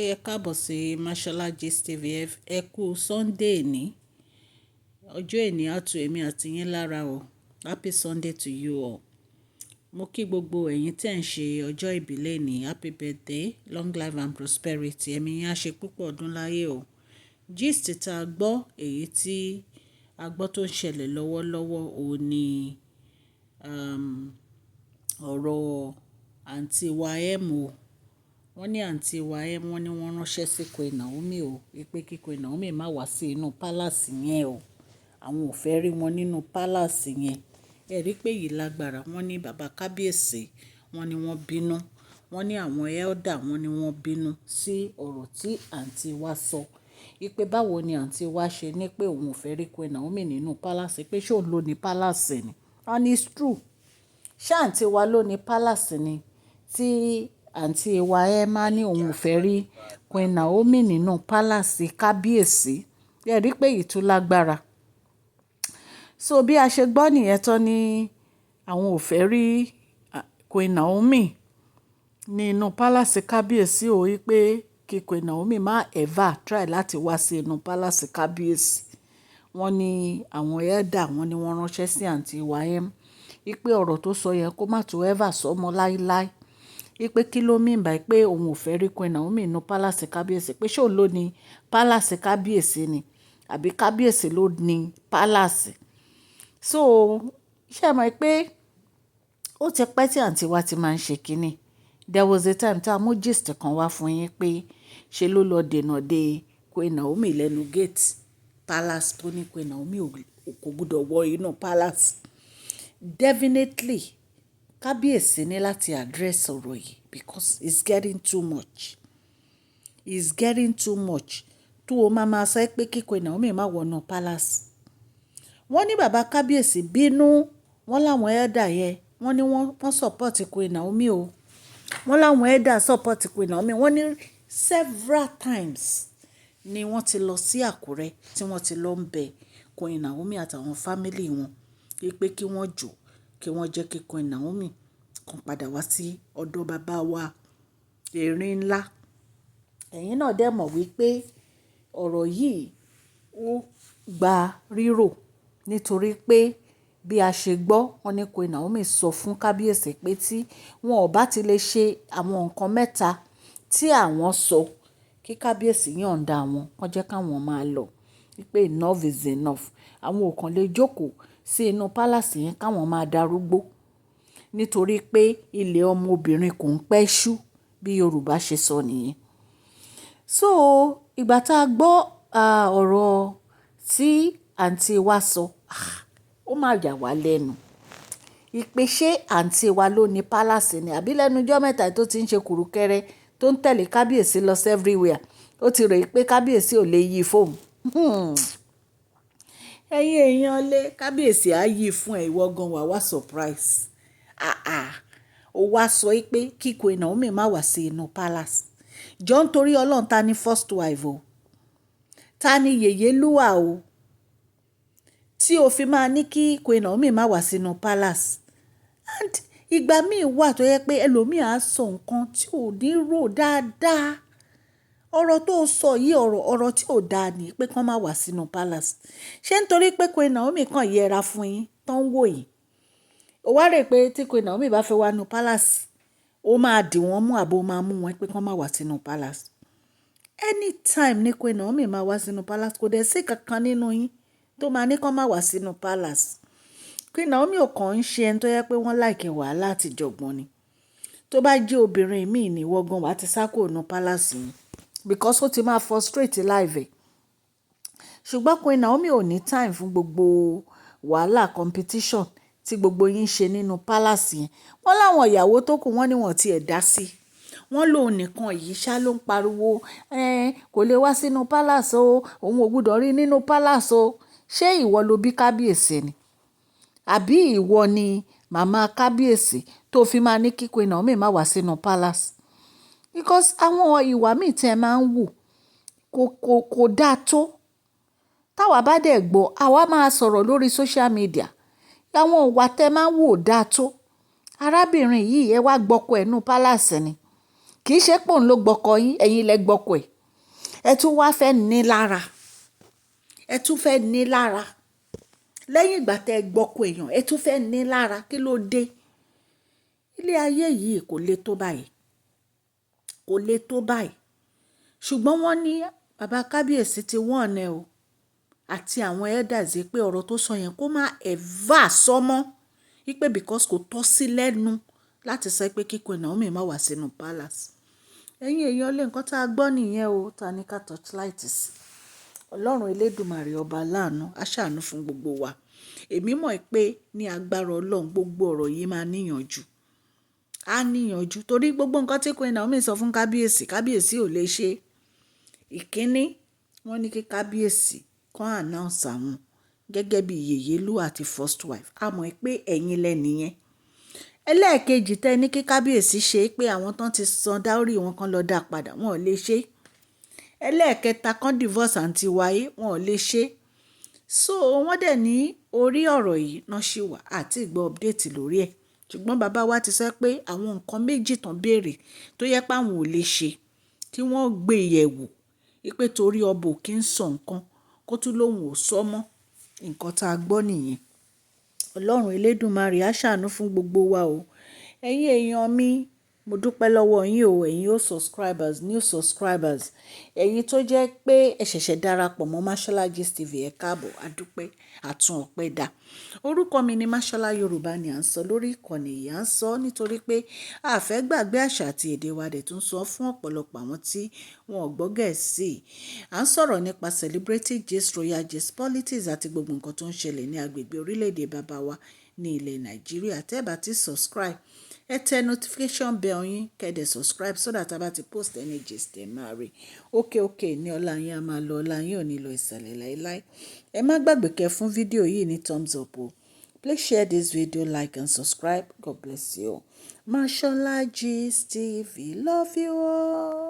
Ẹ káàbọ̀ sí Mashola Gist TV. Ẹ kú Sunday ní ọjọ́ èní, á tu èmi àti yín lára o. Happy Sunday to you all. Mo kí gbogbo ẹ̀yin tí ẹ̀ ń ṣe ọjọ́ ìbí lónìí. Happy birthday, long life and prosperity. Ẹ̀mí yín á ṣe púpọ̀ ọdún láyé o. Gist tá a gbọ́, èyí tí a gbọ́ tó ń ṣẹlẹ̀ lọ́wọ́lọ́wọ́, òun ní ọ̀rọ̀ àǹtí wa M o. Wọ́n ní àǹtí wa M, wọ́n ní wọ́n ránṣẹ́ sí Queen Naomi o, wípé kí Queen Naomi má wá sí inú palace yẹn o. Àwọn ò fẹ́ rí wọn nínú palace yẹn. Ẹ rí pé èyí lágbára. Wọ́n ní bàbá kábíyèsí, wọ́n ní wọ́n bínú. Wọ́n ní àwọn elder, wọ́n ní wọ́n bínú sí ọ̀rọ̀ tí àǹtí wa sọ. Wípé báwo ni àǹtí wa ṣe ní pé òun ò fẹ́ rí Queen Naomi nínú palace, pé ṣé òun ló ní palace ni? And it's true. Ṣé àǹtí wa ló ní palace ni? Tí àǹtí wa ẹ máa ní òun ò fẹ́ rí Queen Naomi nínú palace kábíyèsí. Ẹ rí pé èyí tún lágbára. So bí a ṣe gbọ́ nìyẹn tán ní àwọn ò fẹ́ rí Queen Naomi nínú palace kábíyèsí o, wípé kí Queen Naomi má ever try láti wá sí inú palace kábíyèsí. Wọ́n ní àwọn elder, wọ́n ní wọ́n ránṣẹ́ sí àǹtí wa M wípé ọ̀rọ̀ tó sọ yẹn, kó má tún ever sọ mọ́ láíláí. Wípé kí ló mean by pé òun ò fẹ́ rí Queen Naomi nínú palace kábíyèsí, pé ṣé òun ló ní palace kábíyèsí ni àbí kábíyèsí ló ní palace? So ṣé ẹ mọ̀ pé ó ti pẹ́ tí àǹtí wa ti máa ń ṣe kíní? There was a time tí a mú gist kan wá fún yín pé ṣe ló lọ dènà de Queen Naomi lẹ́nu gate palace, tó ní Queen Naomi kò gbọdọ̀ wọ inú palace. Definitely, kábíyèsí ní láti address ọ̀rọ̀ yìí because it's getting too much. It's getting too much. Tó o máa máa sọ pé kí Queen Naomi má wọ inú palace. Wọ́n ní bàbá kábíyèsí bínú, wọ́n láwọn elder yẹn, wọ́n ní wọ́n support Queen Naomi o. Wọ́n láwọn elder support Queen Naomi. Wọ́n ní several times ni wọ́n ti lọ sí Àkúrẹ́ tí wọ́n ti lọ ń bẹ Queen Naomi àtàwọn family wọn wípé kí wọ́n jọ̀, kí wọ́n jẹ́ kí Queen Naomi kan padà wá sí ọ̀dọ̀ bàbá wa erin ńlá. Ẹ̀yin náà dẹ̀ mọ̀ wípé ọ̀rọ̀ yìí ó gba rírò, nítorí pé bí a ṣe gbọ́, wọ́n ní Queen Naomi sọ fún kábíyèsí pé tí wọn ò bá ti lè ṣe àwọn nǹkan mẹ́ta tí àwọn sọ, kí kábíyèsí yọ̀ǹda àwọn, kó jẹ́ káwọn máa lọ. Wípé enough is enough. Àwọn ò kan lè jókòó sí inú palace yẹn káwọn máa darúgbó. Nítorí pé ilẹ̀ ọmọbìnrin kò ń pẹ́ ṣú, bí Yorùbá ṣe sọ nìyẹn. So ìgbà tá a gbọ́ ọ̀rọ̀ tí àǹtí wa sọ, ah, ó máa yà wá lẹ́nu. Ìpè ṣé àǹtí wa ló ní palace ni, àbí lẹ́nu ijọ́ mẹ́ta tó ti ń ṣe kùrukẹrẹ tó ń tẹ̀lé kábíyèsí lọ sí everywhere, ó ti rò pé kábíyèsí ò lè yí fóun. Ẹ̀yin èèyàn lé, kábíyèsí á yí fún ẹ, ìwọ gan wà wá surprise. Ah ah, ó wá sọ pé kí Queen Naomi má wá sí inú palace. Jọ́ nítorí Ọlọ́run, ta ni first wife o? Ta ni yèyé lúwà o? Tí o fi máa ní kí Queen Naomi má wá sínú palace. And ìgbà míì wà tó yẹ pé ẹlòmíì á sọ nǹkan tí ò ní rò dáadáa. Ọ̀rọ̀ tó sọ yìí, ọ̀rọ̀ tí ò dáa ni pé kí wọ́n má wá sínú palace. Ṣé nítorí pé Queen Naomi kàn yẹra fún yín tó ń wò yín? Ó wá rò pé tí Queen Naomi bá fẹ́ wá inú palace, ó máa dì wọ́n mú àbí ó máa mú wọn pé kí wọ́n má wá sínú palace? Anytime ní Queen Naomi máa wá sínú palace, kò dẹ̀ sí kankan nínú yín tó máa ní kí wọ́n má wá sínú palace. Queen Naomi ò kàn ń ṣe ẹni tó yẹ pé wọ́n like wàhálà àti ìjọ̀gbọ̀n ni. Tó bá jẹ́ obìnrin míì ní, ìwọ gan wà á ti sá kúrò nínú palace yẹn because ó ti máa frustrate life ẹ̀. Ṣùgbọ́n Queen Naomi ò ní time fún gbogbo wàhálà competition tí gbogbo yín ń ṣe nínú palace yẹn. Wọ́n láwọn ìyàwó tó kù, wọ́n ní wọ́n ti ẹ̀ dá sí. Wọ́n lòun nìkan yìí ṣá ló ń pariwo, "Ẹ́n, kò lè wá sínú palace o, òun ò gbọdọ̀ rí nínú palace o." Ṣé ìwọ ló bí kábíyèsí ni? Àbí ìwọ ni màmá kábíyèsí tó fi máa ní kí Queen Naomi má wá sínú palace? Because àwọn ìwà míì tí ẹ máa ń wù kò dáa tó. Táwa bá dẹ̀ gbọ́, àwa máa sọ̀rọ̀ lórí social media. Àwọn ìwà tí ẹ máa ń wù ò dáa tó. Arábìnrin yìí, ẹ wá gbọ́kọ ẹ nínú palace ni. Kì í ṣe pé òun ló gbọ́kọ yín, ẹ̀yin lẹ gbọ́kọ ẹ̀. Ẹ tún wá fẹ́ ní lára. Ẹ tún fẹ́ ní lára. Lẹ́yìn ìgbà tí ẹ gbọ́kọ èèyàn, ẹ tún fẹ́ ní lára. Kí ló dé? Ilé ayé yìí kò le tó báyìí. Kò le tó báyìí. Ṣùgbọ́n wọ́n ní bàbá kábíyèsí ti warn ẹ o àti àwọn elders pé ọ̀rọ̀ tó sọ yẹn kó má ever sọ mọ́. Wípé because kò tọ́ sí lẹ́nu láti sọ pé kí Queen Naomi má wá sínú palace. Ẹ̀yin èèyàn lé, nǹkan tí a gbọ́ nìyẹn o. Ta ní ká torchlight sí. Ọlọ́run elédùmarè ọba aláàánú á ṣàánú fún gbogbo wa. Èmi mọ̀ pé ní agbára Ọlọ́run, gbogbo ọ̀rọ̀ yìí máa níyànjú. Á níyànjú torí gbogbo nǹkan tí Queen Naomi sọ fún kábíyèsí, kábíyèsí ò lè ṣe. Ìkíní, wọ́n ní kí kábíyèsí kan announce àwọn gẹ́gẹ́ bí yèyélúà àti first wife. A mọ̀ pé ẹ̀yin lẹ́ni yẹn. Ẹlẹ́ẹ̀kejì tẹ́ ní kí kábíyèsí ṣe pé àwọn tán ti san dowry wọn kan lọ dá padà, wọn ò lè ṣe. Ẹlẹ́ẹ̀kẹta, kan divorce àǹtí wáyé, wọn ò lè ṣe. So wọ́n dẹ̀ ní orí ọ̀rọ̀ yìí náà ṣì wà àti gbọ́ update lórí ẹ̀. Ṣùgbọ́n bàbá wa ti sọ pé àwọn nǹkan méjì tán béèrè tó yẹ pé àwọn ò lè ṣe, kí wọ́n gbé yẹ̀wò. Wípé torí ọba ò kí ń sọ nǹkan kó tún lóhùn ò sọ mọ́. Nǹkan tá a gbọ́ nìyẹn. Ọlọ́run elédùmarè á ṣàánú fún gbogbo wa o. Ẹ̀yin èèyàn mi, mo dúpẹ́ lọ́wọ́ yín o, ẹ̀yin old subscribers, new subscribers. Ẹ̀yin tó jẹ́ pé ẹ ṣẹ̀ṣẹ̀ darapọ̀ mọ́ Mashola Gist TV, ẹ káàbọ̀, a dúpẹ́, àtún ọpẹ́ dá. Orúkọ mi ni Mashola. Yorùbá ni à ń sọ lórí ìkànnì yìí. À ń sọ nítorí pé a fẹ́ gbàgbé àṣà àti èdè wa dẹ̀ tún sọ fún ọ̀pọ̀lọpọ̀ àwọn tí wọn ò gbọ́ Gẹ̀ẹ́sì. À ń sọ̀rọ̀ nípa celebrity gist, royal gist, politics àti gbogbo nǹkan tó ń ṣẹlẹ̀ ní agbègbè orílẹ̀-èdè bàbá wa ní ilẹ̀ Nàìjíríà. Tẹ́ bá ti subscribe, ẹ tẹ notification bell yín, kẹ́ dẹ̀ subscribe so that a bá ti post any gist, ẹ máa rí. Okay okay ní ọlá yín a máa lọ, ọlá yín ò ní lọ ìsàlẹ̀ láíláí. Ẹ má gbàgbé kẹ́ fún fídíò yìí ní thumbs up o. Please share this video, like and subscribe. God bless you. Mashola Gist TV, love you all.